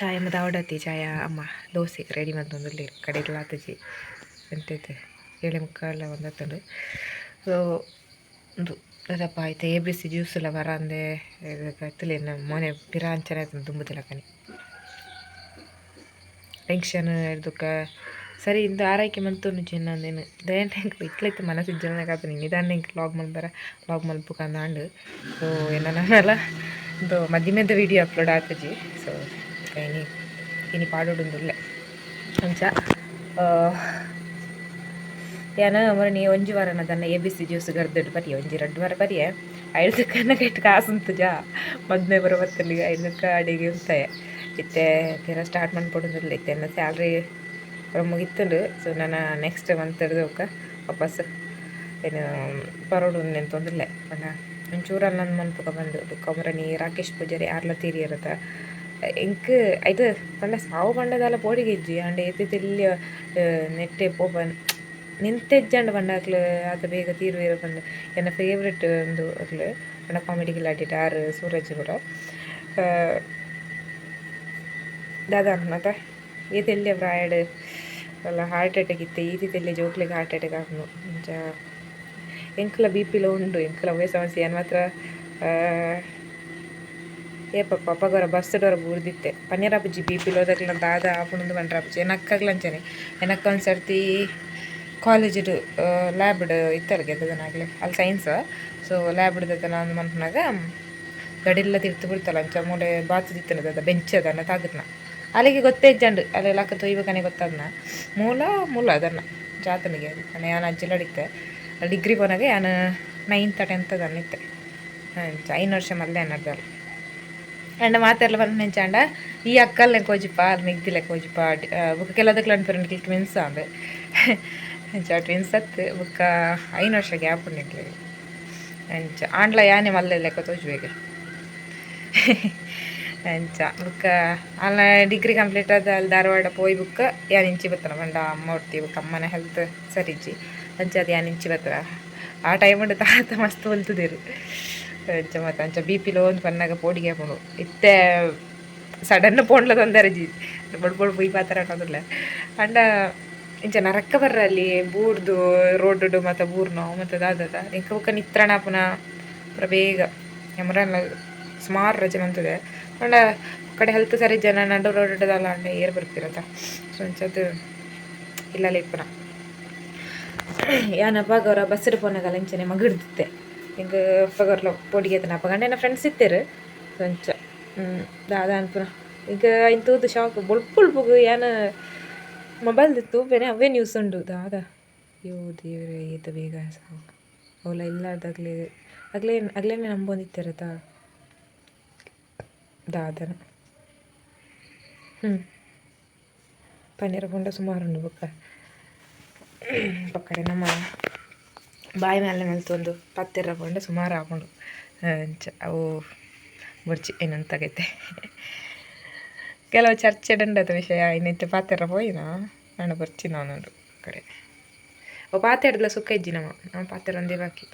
ಚಾಯ್ ಮದಾವಡತಿ ಚಾಯ ಅಮ್ಮ ದೋಸೆ ರೆಡಿ ಮಂತೊಂದುಲ್ಲೆರ್ ಕಡೆಗ್ಲ ಆತುಜಿ ಎಂತೈತೆ 7:45 ಒಂದತ್ತುಂಡು. ಸೊ ಉಂದು ದಾದಪ್ಪ ಐತೆ ಎ ಬಿ ಸಿ ಜ್ಯೂಸುಲ ಬರಂದೆ ಕತ್ತಲೆನ ಮೊನೆ ಪಿರ ಅಂಚನೆ ದುಂಬುದಲಕನೆ ಟೆನ್ಷನ್ ಹಿಡ್ದುಕ ಸರಿ ಇಂದು ಆರೈಕೆ ಮಂತೊಂದುಜಿ ಅಂದೇನು ದಯಂಟ ಎಂಕ್ ಇತ್ಲೈತೆ ಮನಸ್ಸು ಇಜ್ಜಂದೆ ಕಾತುನಿ ನಿದಾನ ಎಂಕ್ ಲಾಗ್ ಮಲ್ಪರ ಲಾಗ್ ಮಲ್ಪುಕಂದಾಂಡ್. ಸೊ ಎನ್ನ ಇಂದು ಮದಿಮೆದ ವಿಡಿಯೋ ಅಪ್ಲೋಡ್ ಆತುಜಿ. ಸೊ ಇನಿ ಇನಿ ಪಾಡೊಡುಂದುಲ್ಲೆ ಅಂಚ ಯಾನ ಮರಣಿ ಒಂಜಿ ವಾರನ ತನ್ನ ಎ ಬಿ ಸಿ ಜ್ಯೂಸ್ ಗರ್ದಡ್ ಪರಿಯೆ ಒಂಜಿ ರಡ್ಡ್ ವಾರ ಪರಿಯೆ ಐದಕ್ಕೆ ಕೆಟ್ಟ ಕಾಸು ಉಂತುಜ ಮದ್ಮೆ ಬರೋ ಬತ್ತಲ್ಲಿ ಐದಕ್ಕೆ ಅಡಿಗೆ ಉಂತಾಯ ಇತ್ತೆ ಪಿರ ಸ್ಟಾರ್ಟ್ ಮನ್ಪೊಡುಂದುಲ್ಲೆ ಇತ್ತೆ ಎನ್ನ ಸ್ಯಾಲ್ರಿ ಪೂರ ಮುಗಿತ್ತುಂಡು. ಸೊ ನನ ನೆಕ್ಸ್ಟ್ ಮಂತ್ ಹಿಡ್ದು ವಾಪಸ್ ಏನು ಪರೋಡು ನೆಂತೊಂದುಲ್ಲೆ ಪಂಡ ಒಂಚೂರು ಅಲ್ಲೊಂದು ಮನ್ಪುಕ ಬಂದು ಬೊಕ್ಕ ಮರಣಿ ರಾಕೇಶ್ ಪೂಜಾರಿ ಆರ್ಲ ತೀರಿಯರತ ಎಂಕ್ ಐತ ಪಂಡ ಸಾವು ಪಂಡ ಪೋಡಿಗೆ ಇಜ್ಜಿ ಆಂಡ ಏತ್ ಎಲ್ಯ ನೆಟ್ಟೆ ಪೋಪ ನಿಂತೆಜ್ಜಂಡ ಪಂಡ ಅಕ್ಲು ಆತ ಬೇಗ ತೀರುವೆರ್ ಪಂದ್ ಎನ್ನ ಫೇವ್ರೆಟ್ ಉಂದು ಅಕ್ಲು ಪಂಡ ಕಾಮಿಡಿ ಕಿಲಾಡಿ ಆರ್ ಸೂರಜ್ ಪೂರ ದಾದ ಅನ್ಪುನತ ಏತ್ ಎಲ್ಯ ಪ್ರಾಯಡ್ ಅಲ್ಲ ಹಾರ್ಟ್ ಅಟ್ಯಾಕ್ ಇತ್ತೆ ಈತ್ ಎಲ್ಯ ಜೋಕ್ಲೆಗ್ ಹಾರ್ಟ್ ಅಟ್ಯಾಕ್ ಆಪುಂಡು ಅಂಚ ಎಂಕ್ಲ ಬಿ ಪಿ ಲೋ ಉಂಡು ಎಂಕ್ಲ ಅವ್ವೇ ಸಮಸ್ಯೆ ಯಾನ್ ಮಾತ್ರ ಏಪ ಪಪ್ಪಗೊರ ಬಸ್ ಒರ ಬೂರ್ದಿತ್ತೆ ಪನ್ಯರಾಪುಜಿ ಬಿ ಪಿ ಲೋದಕ್ಲ ದಾದ ಆಪುಂಡು ಪಂಡ್ರಾಪುಜಿ ಎನಕ್ಕಗ್ಲ ಅಂಚನೆ ಎನಕ್ಕ ಒಂಜಿ ಸರ್ತಿ ಕಾಲೇಜಿಡ್ ಲ್ಯಾಬ್ಡ್ ಇತ್ತಲ್ಗೆ ದಾದನಾಗ್ಲೆ ಅಲ್ಲಿ ಸೈನ್ಸ್. ಸೊ ಲ್ಯಾಬ್ಡ್ ದಾದನ ಅಂದ್ ಮನ್ಪುನಗ ಗಡಿಲ್ಲ ತಿರ್ತು ಬಿಡ್ತಲ್ಲ ಅಂಚ ಮೂಲೆ ಬಾತುದಿತ್ತಲ್ಲ ದಾದ ಬೆಂಚ್ ಅದನ್ನ ತಾಗುತ್ನ ಅಲ್ಲಿಗೆ ಗೊತ್ತೇ ಇಜ್ಜಂಡು ಅಲ್ಲಿ ಲಕ್ಕ ತೊಯ್ಬೇಕನೆ ಗೊತ್ತಾದ್ನ ಮೂಲ ಮೂಲ ಅದನ್ನ ಜಾತನಿಗೆ ಯಾನ್ ಅಜ್ಜಿಲಡಿತ್ತೆ ಡಿಗ್ರಿ ಪೋನಾಗ ಯಾನ್ ನೈನ್ತ್ ಟೆಂತ್ ಅದನ್ನ ಇತ್ತೆ ಅಂಚ 5 ವರ್ಷ ಮಲ್ಲೆ ಅನ್ನರ್ದಲ್ಲ ಅಂಡ ಮಾತೆರ್ಲ ಪನ್ಪಿನಂಚಾಂಡ ಈ ಅಕ್ಕಲ್ನೆ ಕೋಜಿಪ ಅಲ್ಲಿ ಮೆಗ್ದಿಲೆ ಕೋಜಿಪ ಬೊಕ್ಕ ಕೆಲದಕ್ಲು ಅನ್ಪೆರ್ ನಿಕ್ಲ್ ಟ್ವಿನ್ಸ್ ಅಂದ್ ಅಂಚ ಟ್ವಿನ್ಸ್ ಅತ್ತ್ ಬೊಕ್ಕ 5 ವರ್ಷ ಗ್ಯಾಪ್ ಉಂಡು ಎಂಕ್ಲೆಗ್ ಅಂಚ ಆಂಡ್ಲ ಯಾನೆ ಮಲ್ಲೆ ಲೆಕ್ಕ ತೋಜುವೆಗೆ ಅಂಚ ಬೊಕ್ಕ ಅಲ್ನ ಡಿಗ್ರಿ ಕಂಪ್ಲೀಟ್ ಆದ್ ಅಲ್ಲಿ ಧಾರವಾಡ ಪೋಯಿ ಬೊಕ್ಕ ಯಾನ್ ಇಂಚಿ ಬತ್ತನ ಪಂಡ ಅಮ್ಮ ಒರ್ತಿ ಬೊಕ್ಕ ಅಮ್ಮನ ಹೆಲ್ತ್ ಸರಿ ಇಜ್ಜಿ ಅಂಚಾದ್ ಯಾನ್ ಇಂಚಿ ಬತ್ತನ ಆ ಟೈಮ್ ತಾತ ಮಸ್ತ್ ಬಲ್ತುದೆರ್ ಅಂಚ ಮಾತ ಅಂಚ ಬಿ ಪಿ ಲೋ ಅಂದ್ ಪನ್ನಗ ಪೋಡಿಗೆ ಆಪುಂಡು ಇತ್ತೆ ಸಡನ್ ಪೋಂಡ್ಲ ತೊಂದರೆ ಇಜ್ಜಿ ಬೊಡ್ ಬೊಡ್ ಪೋಯಿ ಪಾತೆರ ಆಂಡ ಇಂಚ ನರಕ ಬರ್ರ ಅಲ್ಲಿ ಬೂರ್ದು ರೋಡುಡು ಮಾತ ಬೂರ್ನೋ ಮಾತ ದಾದದ ಎಂಕ್ ಬೊಕ್ಕ ನಿತ್ರಣ ಆಪುನ ಪೂರ ಬೇಗ ಯಮರಲ್ಲ ಸುಮಾರು ರಜೆ ಮಂತುದೆ ಪಂಡ ಕಡೆ ಹೆಲ್ತ್ ಸರಿ ಇಜ್ಜನ ನಡು ರೋಡ್ ದಾಲ ಆಂಡ ಏರ್ ಬರ್ಪಿರತ. ಸೊ ಅಂಚಾದ್ ಇಲ್ಲಲೆ ಇಪ್ಪುನ ಯಾನ್ ಅಪಗ ಒರ ಬಸ್ಡ್ ಪೋನಗಲ ಇಂಚನೆ ಮಗುಡ್ದಿತ್ತೆ ಎಂಕ್ ಅಪಗ ಪೋಡಿಗೆ ಆತುಂಡು ಅಪಗ ಎನ್ನ ಫ್ರೆಂಡ್ಸ್ ಇತ್ತೆರ್. ಸೊ ಅಂಚ ದಾದ ಅನ್ಪುನ ಎಂಕ್ ಐನ್ ತೂದು ಶಾಕ್ ಬೊಲ್ಪು ಬೊಲ್ಪುಗು ಯಾನ್ ಮೊಬೈಲ್ ತೂಪೆನೆ ಅವೇ ನ್ಯೂಸ್ ಉಂಡು ದಾದ ಅಯ್ಯೋ ದೇವ್ರೆ ಏತ್ ಬೇಗ ಸಾವು ಅವ್ಲ ಇಲ್ಲಾರ್ದಾಗ್ಲೆ ಅಗ್ಲೇ ಅಗ್ಲೇನೆ ನಂಬೊಂದಿತ್ತೆರತ ದಾದನ ಪನ್ನೀರ್ ಪಂಡ ಸುಮಾರು ಉಂಡು ಬೊಕ್ಕ ಪಕ್ಕಡೆ ನಮ್ಮ ಬಾಯಿ ಮೇಲೆ ಮಲ್ತೊಂದು ಪತ್ತೆರ ಪಂಡ ಸುಮಾರು ಆಪುಂಡು ಅಂಚ ಅವು ಬೊಡ್ಚಿ ಏನಂತಾಗೈತೆ ಕೆಲವು ಚರ್ಚೆಡ್ ಉಂಡತ ವಿಷಯ ಇನ್ನಿತ್ತೆ ಪಾತೆರ ಪೋಯಿನ ಆಂಡ ಬೊರ್ಚಿ ನಾನೊಂದು ಕಡೆ ಅವು ಪಾತೆರ್ದಲ ಸುಖ ಇಜ್ಜಿ ನಮ್ಮ ನಮ್ಮ ಪಾತೆರ ಒಂದೇ ಬಾಕಿ.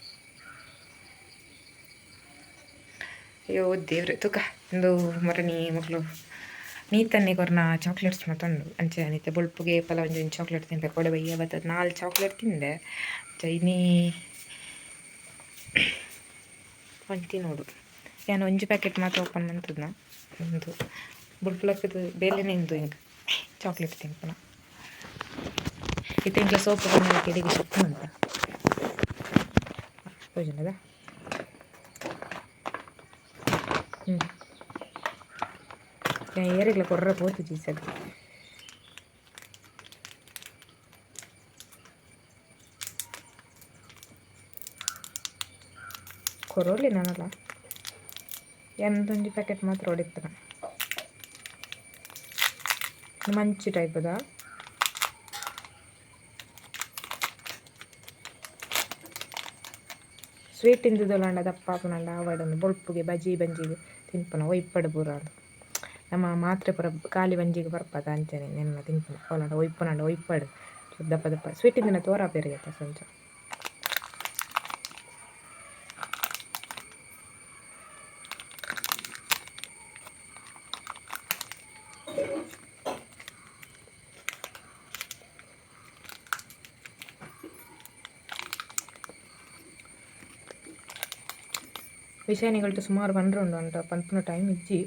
ಅಯ್ಯೋ ದೇವ್ರೆ ತುಕ ಇಂದು ಮರಣಿ ಮೊಕ್ಲು ನೀತನ್ನೇ ಕೊರ್ನ ಚಾಕ್ಲೇಟ್ಸ್ ಮತ್ತೊಂಡು ಅಂಚೆ ಇತ್ತೆ ಬೊಲ್ಪುಗೆ ಏಪಲ ಒಂಜೊಂಜಿ ಚಾಕ್ಲೇಟ್ ತಿನ್ಪೆ ಕೋಡೆ ಬಯ್ಯ ಬತ್ತದ್ 4 ಚಾಕ್ಲೇಟ್ ತಿಂದೆ ಅಂಚ ಇನಿ ಒಂಜಿ ತಿನೋಡು ಯಾನ್ ಒಂಜಿ ಪ್ಯಾಕೆಟ್ ಮಾತ್ರ ಓಪನ್ ಮಂತುದ್ನ ಉಂದು ಬೊಲ್ಪು ಬೇಲೆನೆ ಇಂದು ಎಂಕ್ ಚಾಕ್ಲೇಟ್ ತಿನ್ಪುನ ಇತ್ತೆ ಎಂಕ್ಲ ಸೋಪ್ ಎಡೆಗೆ ಶಿಫ್ಟ್ ಮನ್ಪ ತೋಜುಂಡದ ಏರೆಗ್ಲ ಕೊರ್ರ ಪೋತುಜಿ ಈ ಸರ್ತಿ ಕೊರೊಲಿ ನನಲ ಯಾನ್ ಒಂಜಿ ಪ್ಯಾಕೆಟ್ ಮಾತ್ರ ಒಡಿತ್ತನ ಮಂಚಿ ಟೈಪದ ಸ್ವೀಟ್ ತಿಂದಿದ್ದೊಲಾಂಡ ದಪ್ಪ ಆಪುನಂಡ ಆವಡೊಂದು ಬೊಲ್ಪುಗೆ ಬಜಿ ಬಂಜಿಗ್ ತಿನ್ಪುನ ಒಯ್ಪಡ್ ಪೂರ ನಮ್ಮ ಮಾತ್ರೆ ಪೂರ ಖಾಲಿ ಬಂಜಿಗ್ ಬರ್ಪದ ಅಂಚನೆ ನೆನ್ನ ತಿನ್ಪುನ ಓಲಾಂಡ ಒಯ್ಪುನಾಂಡ ಒಯ್ಪಡ್ ದಪ್ಪ ದಪ್ಪ ಸ್ವೀಟ್ ತಿಂದಿನ ತೋರ ಆಪೆರ್ ಸಂಚ. ವಿಷಯನಿಗಲ್ಟು ಸುಮಾರು ಪಂಡ್ರೆ ಉಂಡು ಅಂಟ ಪನ್ಪುನ ಟೈಮ್ ಇಜ್ಜಿ,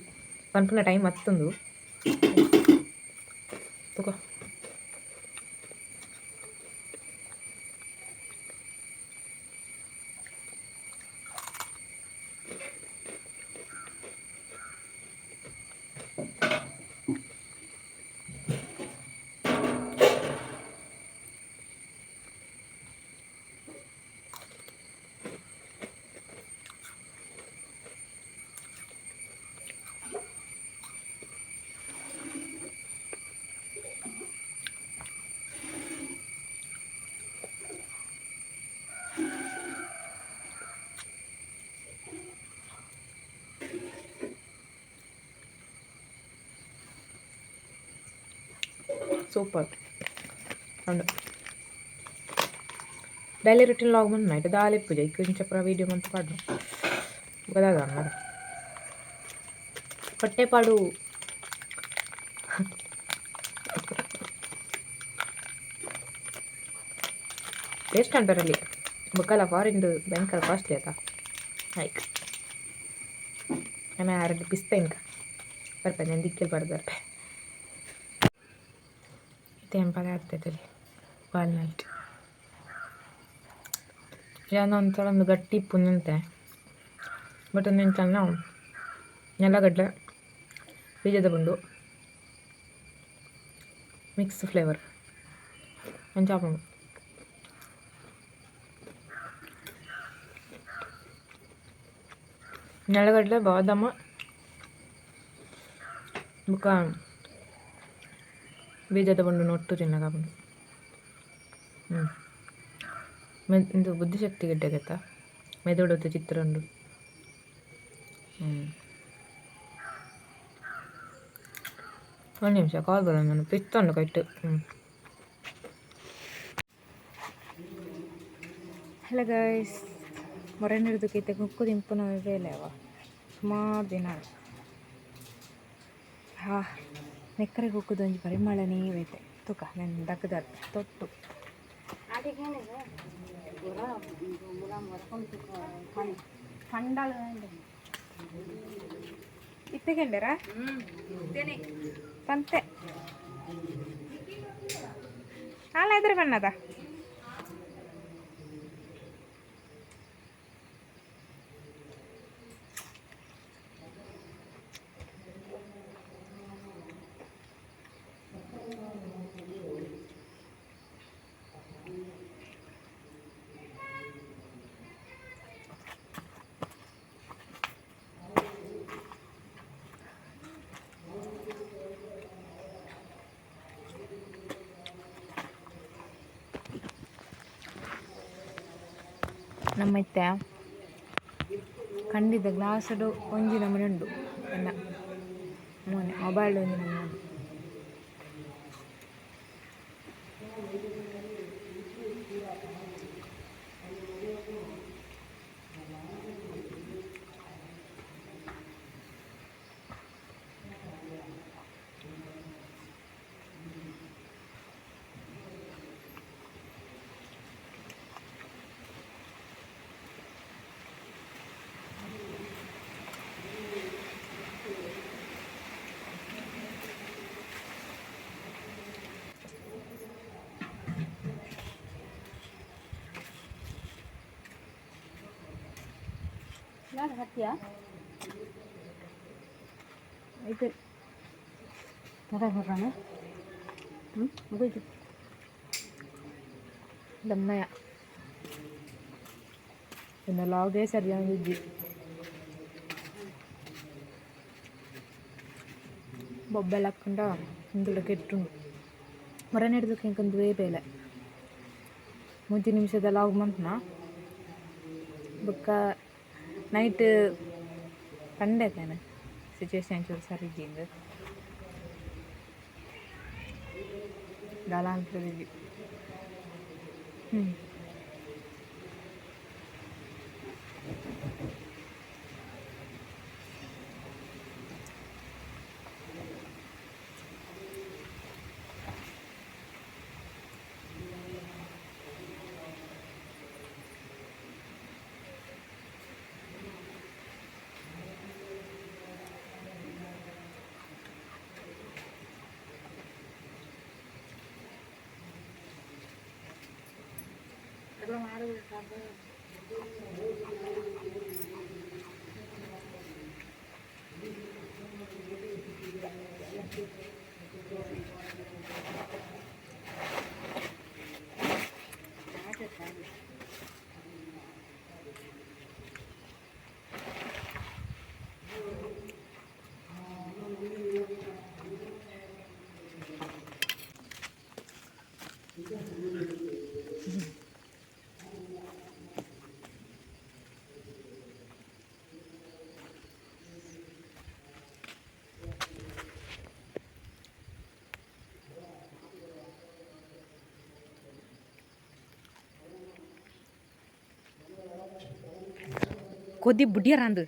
ಪನ್ಪುನ ಟೈಮ್ ಅತ್ತುಂದು. ತೂಕ ಸೂಪರ್ ಉಂಡು. ಡೈಲಿ ರುಟೀನ್ ಲಾಗ್ ಬಂದು ನೈಟ್ ದಾಲೆ ಪೂಜೆ ಇಂಚ ಪೂರ ವೀಡಿಯೋ ಮಂತ್ ಪಾಡ್ನು ಗೊತ್ತಾದ ಅನ್ನ ಹೊಟ್ಟೆಪಾಡು. ಟೇಸ್ಟ್ ಅಂತಾರಲ್ಲಿ ಬೊಕ್ಕಲ ಫಾರಿನ್ದು ಭಯಂಕರ ಕಾಸ್ಟ್ಲಿ ಆತ. ಲೈಕ್ ಆಮೇಲೆ ಅರಡು ಪಿಸ್ತ ಇಂಕ ಬರ್ಪೆ ನಾನು ದಿಕ್ಕೆಲ್ ಪಡ್ದು ಬರ್ಪೆ. ಇತ್ತೆ ಆಗ್ತೈತಲ್ಲಿ ವಾಲ್ನಟ್ ಏನೋ ಒಂಥರ ಒಂದು ಗಟ್ಟಿ ಇಪ್ಪುಂದಂತೆ. ಬಟ್ ಒಂದೆಂಚ ನೆಲಗಡ್ಲೆ ಬೀಜದ ಬಂಡು ಮಿಕ್ಸ್ ಫ್ಲೇವರ್ ಅಂಚ ಆಪುಂಡು. ನೆಲಗಡಲೆ, ಬಾದಾಮ ಬೊಕ್ಕ ಬೀಜದ ಬಂಡು ಒಟ್ಟು ತಿನ್ನಕ ಆಪುಂಡು. ಹ್ಞೂ ಇಂದು ಬುದ್ಧಿಶಕ್ತಿ ಗಿಡ್ಡೆಗೆತ್ತ ಮೆದುಳುದ ಚಿತ್ರ ಉಂಡು. ಹ್ಞೂ ಒಂದು ನಿಮಿಷ, ಕಾಲ್ ಬರೋಣ ನಾನು ಪಿತ್ತುಂಡು ಕೈಟ್. ಹ್ಞೂ ಹಲೋ ಗೈಸ್, ಮೊರೆನಿಡ್ದಕ್ಕೆ ಇತ್ತೆ ಕುಕ್ಕು ತಿನ್ಪುನ ಬೇಲೆ ಅವ ಸುಮಾರು ದಿನ. ಹಾ ನೆಕ್ಕರೆ ಕುಕ್ಕುದ ಒಂಜಿ ಪರಿಮಳನೇ ಬೇತೆ. ತೂಕ ನೆನ್ ದಕ್ಕದ ತೊಟ್ಟು. ಇತ್ತೆ ಪಂತೆ ಅಲ್ಲ ಎದುರು ಬಣ್ಣದ ನಮ್ಮ ಇತ್ತೆ ಖಂಡಿತ ಗ್ಲಾಸ್ಡ್ ಒಂಜಿ ನಮೂನೆ ಉಂಡು. ಎನ್ನ ಮೋನೆ ಮೊಬೈಲ್ ಒಂಜಿ ನಮೂನೆ ಉಂಡು. ಹಾಕ್ತೀಯಾ? ಆಯ್ತು, ಬರೋಣ. ಹ್ಞೂ ಮುಗೋಯ್ತು. ದಮ್ಮಯ್ಯ ಇನ್ನು ಲಾಗೇ ಸರಿಯಾಗಿದ್ದಿ ಬೊಬ್ಬೆಲ್ಲ ಹಾಕೊಂಡ ಇಂದುಲ ಕೆಟ್ಟುಂಡು. ಮೊರನೆ ಹಿಡ್ದಕ್ಕೆ ಇಂಕೊಂದುವೇ ಬೇಲೆ ಮೂಜಿ ನಿಮಿಷದ ಲಾಗ್ ಮಂತ್ನ. ಬೊಕ್ಕ ನೈಟ್ ಪಂಡೆ ತಾನೆ ಸಿಚುವೇಶನ್ ಚೂರು ಸರಿ ಇಜ್ಜಿಂದು ದಾಲ ಅನ್ಪುದಿಜ್ಜಿ. ಹ್ಞೂ ಕೊದಿ ಬುಡಿಯರ ಅಂದು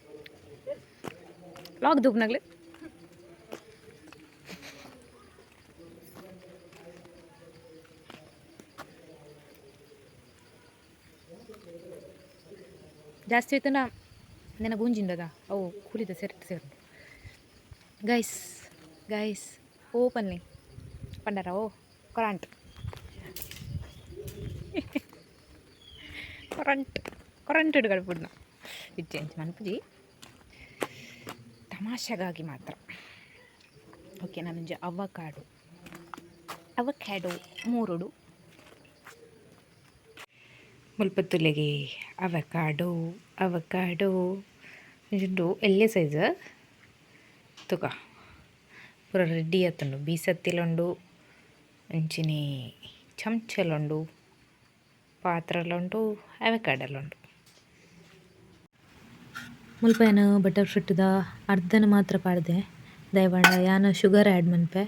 ಲಾಗ್ ದೂಪ್ನಾಗ್ಲೆ. ಜಾಸ್ತಿ ಆಯ್ತನ ನೆನ ಗೂಂಜಿಂಡದ ಅವು ಕೂಲಿದ ಸೇರ್ ಸೇರು. ಗೈಸ್ ಗೈಸ್ ಓಪನ್ಲಿ ಪಂಡರ ಓ ಕರೆಂಟ್ ಕರೆಂಟ್ ಕರೆಂಟ್ ಹಿಡ್ಕೊಳ್ಬಿಡ್ನ ಇದು ಚೇಂಜ್ ಮನ್ಪುಜಿ ತಮಾಷೆಗಾಗಿ ಮಾತ್ರ. Okay, ನಾನೊಂಜಿ avocado avocado ಮೂರುಡು ಮುಲ್ಪತ್ತುಲೆಗೆ avocado avocado ಒಂಜುಂಡು ಎಲ್ಯ ಸೈಜ್ ತುಕ ಪೂರ ರೆಡಿ ಆತುಂಡು. ಬೀಸತ್ತಿಲುಂಡು, ಅಂಚಿನೆ ಚಮಚಲುಂಡು, ಪಾತ್ರಲುಂಡು, ಅವಕಾಡಲುಂಡು. ಮುಲ್ಪ ಯಾನ್ ಬಟರ್ ಫ್ರೂಟ್ದ ಅರ್ಧನ ಮಾತ್ರ ಪಾಡ್ದೆ. ದಯವಾಡ ಯಾನ್ ಶುಗರ್ ಆ್ಯಡ್ ಮನ್ಪೆ,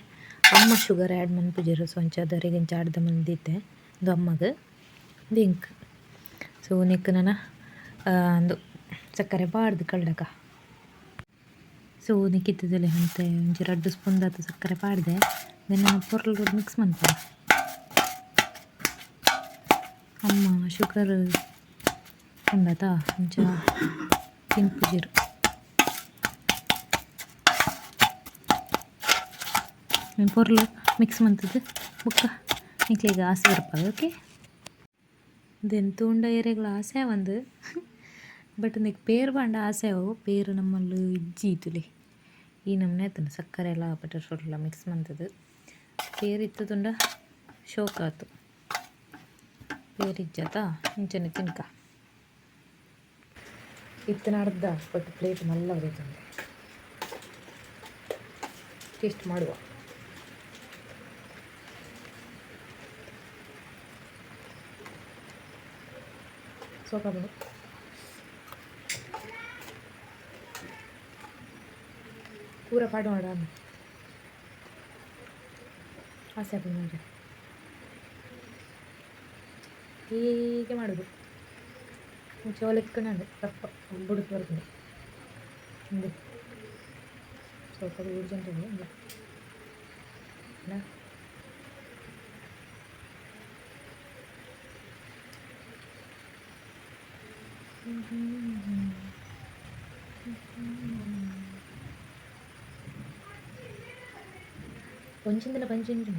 ಅಮ್ಮ ಶುಗರ್ ಆ್ಯಡ್ ಮನ್ಪುಜೆರ್. ಸೊ ಅಂಚಾದ್ ಅರೆಗ್ ಇಂಚ ಅರ್ಧ ಮಲ್ದಿತ್ತೆ. ಉಂದು ಅಮ್ಮಗ್, ಉಂದು ಎಂಕ್. ಸೊ ನೆಕ್ಕ್ ನನ ಉಂದು ಸಕ್ಕರೆ ಪಾಡ್ದ್ ಕಲ್ಡಕ. ಸೊ ನೆಕ್ಕ್ ಇತ್ತುದಲೆ ಒಂತೆ ಒಂಜಿ ರಡ್ಡ್ ಸ್ಪೂನ್ ದಾತ್ ಸಕ್ಕರೆ ಪಾಡ್ದೆ. ದೆನ್ ನನ ಪೊರ್ಲು ಮಿಕ್ಸ್ ಮನ್ಪುವ. ಅಮ್ಮ ಶುಗರ್ ಉಂಡತ ಅಂಚ ತಿನ್ಪುಜೆರ್. ಪೊರ್ಲು ಮಿಕ್ಸ್ ಮಂತುದು ಬೊಕ್ಕ ನಿಕ್ಲೆಗ್ ಆಸೆ ಬರ್ಪದ. ಓಕೆ, ದೆನ್ ತೂಂಡ ಏರೆಗ್ಲ ಆಸೆ ಆವಂದ್, ಬಟ್ ಉಂದೆಕ್ ಪೇರ್ ಪಂಡ ಆಸೆ ಆವು. ಪೇರ್ ನಮ್ಮಲ್ಲು ಇಜ್ಜಿ ತೂಲೆ. ಈ ನಮೂನೆ ಆತುಂಡು ಸಕ್ಕರೆ ಎಲ್ಲ ಬಟರ್ ಫ್ರೂಟ್ ಮಿಕ್ಸ್ ಮಂತುದು. ಪೇರ್ ಇತ್ತುಂಡ ಶೋಕ್ ಆತು, ಪೇರ್ ಇಜ್ಜತ ಇಂಚನೆ ತಿನ್ಕ. ಇತ್ತಿನ ಅರ್ಧ ಬಟ್ ಪ್ಲೇಟ್ ಮಲ್ಲ ಬೈತುಂಡು. ಟೇಸ್ಟ್ ಮಾಡುವ. ಸೋಕಾಪುಂಡು. ಪೂರ ಪಾಡೋಣ ಆಸೆ ಆಪುಂಡು ಮಾರ್ರೆ. ಹೀಗೆ ಮಾಡೋದು ಚೋಲೆಕ್ಕಣಂಡು ರಪ್ಪ ಬುಡುಕು ಬರ್ಪುಂಡು. ಉಂದು ಸ್ವಲ್ಪ ಉಂಡು ಉಂದು. ಒಂಜಿಂದಲ ಪಂಚಿಂಜು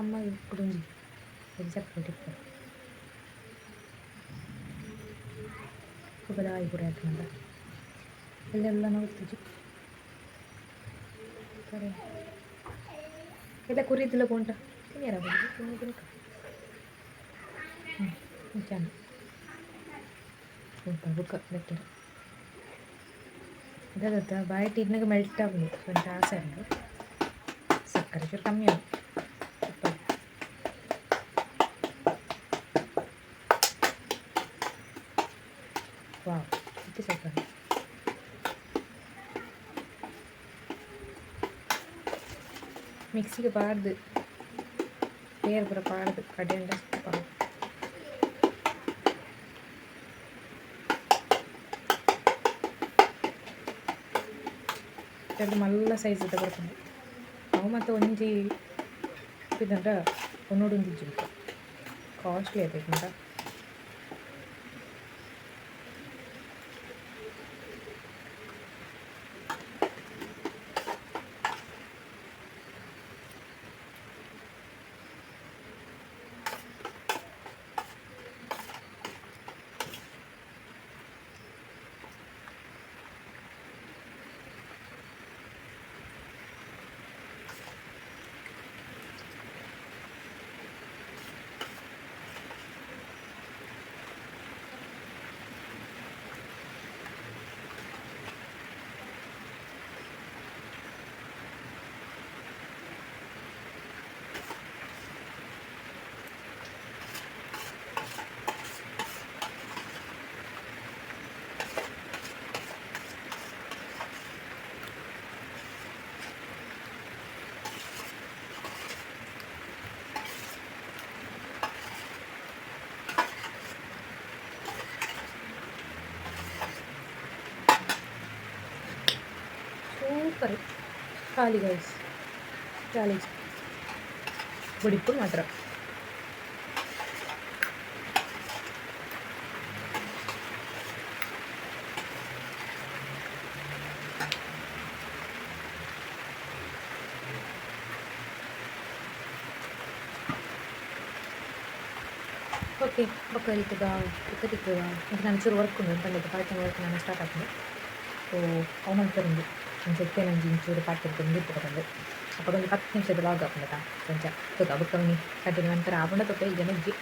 ಅಮ್ಮ ಕುಡೊಂಜಿ ಸಕ್ಕರೆ ಟಿಪ್ಪು ಬದಾಯಿ ಪೂರ ಆತುಂಡ ಎಲ್ಲೆಲ್ಲ ನೋಡ್ತಿಜಿ ಸರಿ. ಎಲ್ಲ ಕುರಿದಿಲ್ಲ ಪೋಂಟ ತಿನ್ಯರ ತಿನ್ನು ತಿನ್ಕ. ಹ್ಞೂ ಚೆನ್ನ ಬುಕ್ಕ ಬೆಟ್ಟರ್ ಅದಾಗತ್ತ ಬಾಯಿ ತಿನ್ನಾಗ ಮೆಲ್ಟ್ ಆಗುದು. కొంచెం ಆಸೆ ಉಂಟು. ಸಕ್ಕರೆ ಚೂರು ಕಮ್ಮಿ ಆகும். ವಾವ್, ಇದು ಸಕ್ಕರೆ ಮಿಕ್ಸಿಗೆ ಪಾಡ್ದು ಪೇರ್ ಪೂರ ಪಾಡ್ದು ಕಡೆಂಡ ಪಾಡ್ದು. ರಡ್ಡ್ ಮಲ್ಲ ಸೈಜ್ ಬರ್ಪುಂಡು ಅವು. ಮತ್ತು ಒಂಜಿ ಇದಂಡ ಒನ್ನೊಡೊಂದಿಜ್ಜಿ ಕಾಸ್ಟ್ಲಿ ಆತೈತುಂಡ. ಸೂಪರ್. ಖಾಲಿ ಗೈಸ್, ಚಾಲೆಂಜ್ ಬೊಡಿಪು ಮಾತ್ರ. ಓಕೆ, ಬೊಕ್ಕ ಇತ್ತದ ಬೊಕ್ಕ ತಿಕ್ಕುವ. ಮತ್ತು ನಾನು ಚೂರು ವರ್ಕ್ ಉಂಡು ಪಂಡದ್ದು ಪಾರ್ಟ್ ಟೈಮ್ ವರ್ಕ್ ನಾನು ಸ್ಟಾರ್ಟ್ ಆಪುಂಡು. ಸೊ ಅವು ಮಲ್ಪೆರುಂಡು. ಅಂಚ ಇತ್ತೆ ನಂಜಿ ಒಂಚೂರು ಪಾತೆರ್ದ್ ಮುಗಿಪುಗ ಪಂದ್. ಅಪಗ ಒಂಜಿ 10 ನಿಮಿಷದ ವ್ಲಾಗ್ ಆಪುಂಡತ, ಅಂಚ ತೂಕ. ಬೊಕ್ಕ ಒಂಜಿ ಕಂಟಿನ್ಯೂ ಮನ್ಪೆರೆ ಆಪುಂಡ ತೂಕ, ಇಜ್ಜಂಡ ಇಜ್ಜಿ.